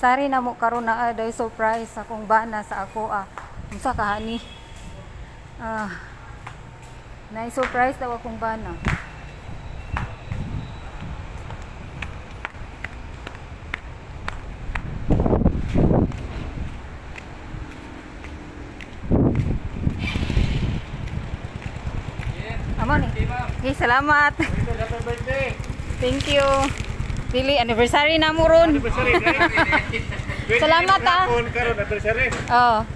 Sari na mo karon na day surprise akong bana sa ako ah. Unsa ka hani? Ah. Nay surprise daw akong bana. Amo ni. Hey, salamat. Happy birthday. Thank you. Dili anniversary na mo ron. Anniversary. Salamat ah. Karon anniversary. Oh.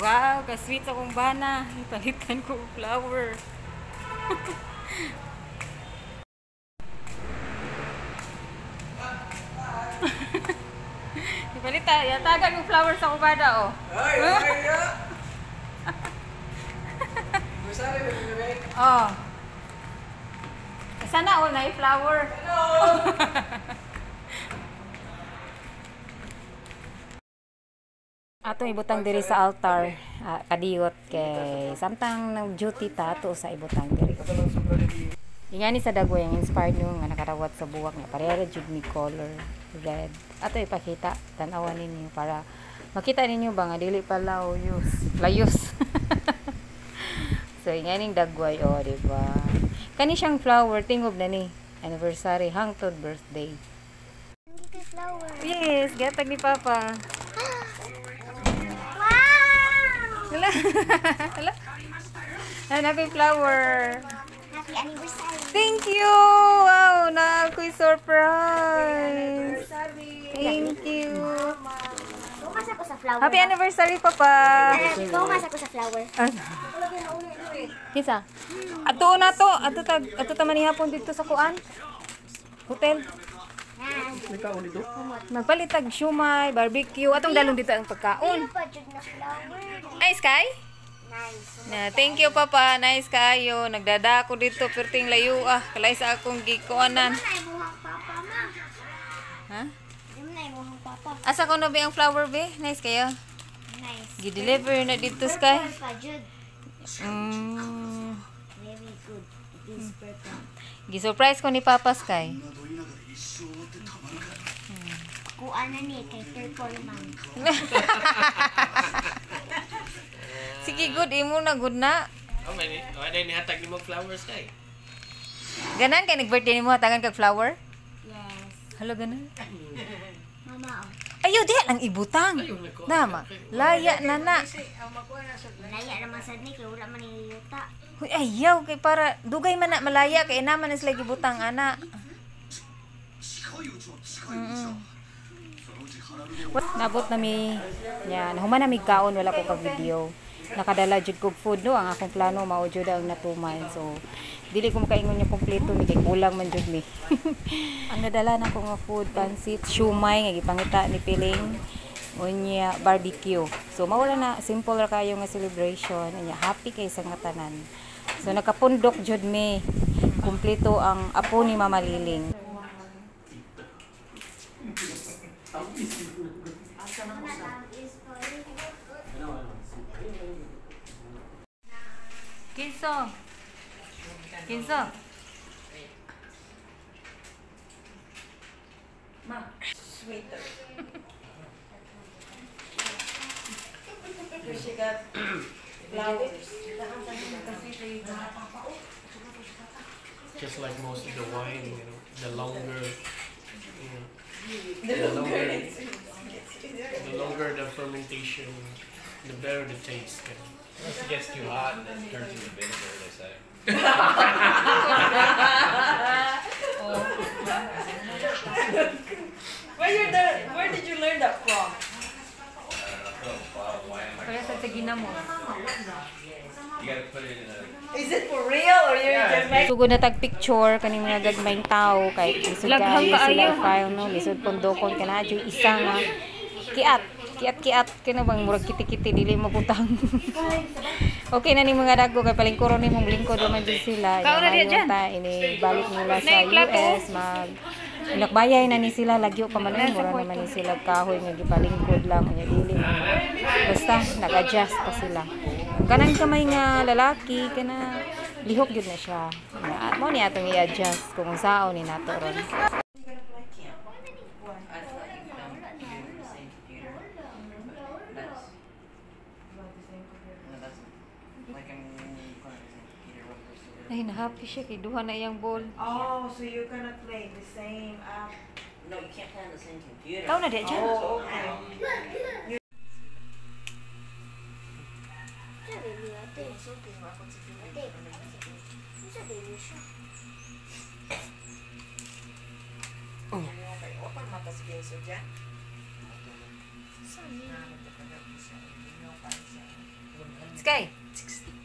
Wow, ka-sweet akong bana. Ipalitan ko og flower. Ipalita, yatagan yung flower sa kubada oh. Ay, ay, ay. Anniversary na bebe. Oh. Sana all na flower. Hello. Atong ibutang diri sa altar, kadiyot kay samtang nag-duty ta ato sa ibutang diri. Ingani sa dagway ang inspired nyo nga nakarawat sa buwak nga pareha jud ni color red. Ato ipakita tan-awan ninyo para makita ninyo ba nga dili pa layos. Layos. So inganing dagway oh, di ba? Kani siyang flower tingob na ni anniversary hangtod birthday. Flower. Yes, gatag ni Papa. Wow! Hala. Hala. And happy flower. Happy anniversary. Thank you. Wow, na ako'y surprise. Thank you. Bukas ako sa flower. Happy anniversary, Papa. Bukas ako sa flower. Kinsa? Ato na to. Ato ta, ato ta manihapon dito sa kuan. Hotel. Magpalitag siomai, barbecue. Atong dalon dito ang pagkaon. Ano pa jud na flower? Ay, Sky? Nice. Na, thank you, Papa. Nice kayo. Nagdada ako dito perting layo ah. Kalay sa akong gikuanan. Di na imuhang papa ma. Ha? Di na imuhang papa. Asa ko no be ang flower be? Nice kayo. Nice. Gi-deliver na dito, Sky. Purple pa jud. Very good. It is purple. Gi-surprise ko ni Papa, Sky. Kuha na ni kay purple man. Sige, good. Imo na, good na. Oh, may oh, nihatag nimo flowers kay. Ganan kay nag-birthday nimo hatagan kag flower? Yes. Hala ganan. Mama oh. Ayo diha lang ibutang. Nama. Laya na na. Laya naman sad ni kay wala man ni yuta. Huy, ayaw kay para dugay man na malaya kay naman na sila gibutang ana. Nabot na mi nya nahuman na mi kaon, wala ko ka video. Nakadala jud kog food no, ang akong plano mao jud ang natuman. So dili ko makaingon niya kompleto ni kay kulang man jud mi. Ang nadala na ko nga food, pansit, siomai nga gipangita ni Piling, unya barbecue. So mao ra na, simple ra kayo nga celebration, unya happy kay sa nga tanan. So nakapundok jud mi. Kompleto ang apo ni Mama Liling. Kinso. Kinso. Ma, sweeter. She got flowers. Just like most of the wine, you know, the longer, you know, the longer, the longer the fermentation, the better the taste. You know. Unless it gets too hot and it turns into vinegar, they say. Where did you learn that from? Bottle of wine. Kaya sa ginamos. You gotta put it in a. Is it for real or you're just making? Sugod na tag picture kaning mga gagmayng tao kay lisod kaayo sila i-file no, lisod pondokon kana jud isa nga kiat kiat kiat kina bang murag kiti-kiti dili mo butang. Okay na ni mga dagko kay palingkuron nimo lingkod man jud sila. Kaon na diya dyan. Ta ini balik nila sa Nay, plato. US mag Lakbayay na ni sila, lagyo pa man ay mura naman ni sila kahoy nga gipalingkod lang unya dili man. Basta nag-adjust pa sila. Kanang kamay nga lalaki kana lihok gyud na siya. Na mo ni atong i-adjust kung unsaon ni nato ron. I thought you could do the same computer, but that's no, that's like I'm going to the same computer one person. Ay, na-happy siya kay duha na iyang ball. Oh, so you're gonna play the same app. No, you can't play on the same computer. Tao na di dyan. Oh, okay. Sa baby ate. Ate. Sa baby siya. Open mata si Kenzo dyan. Sky. 60.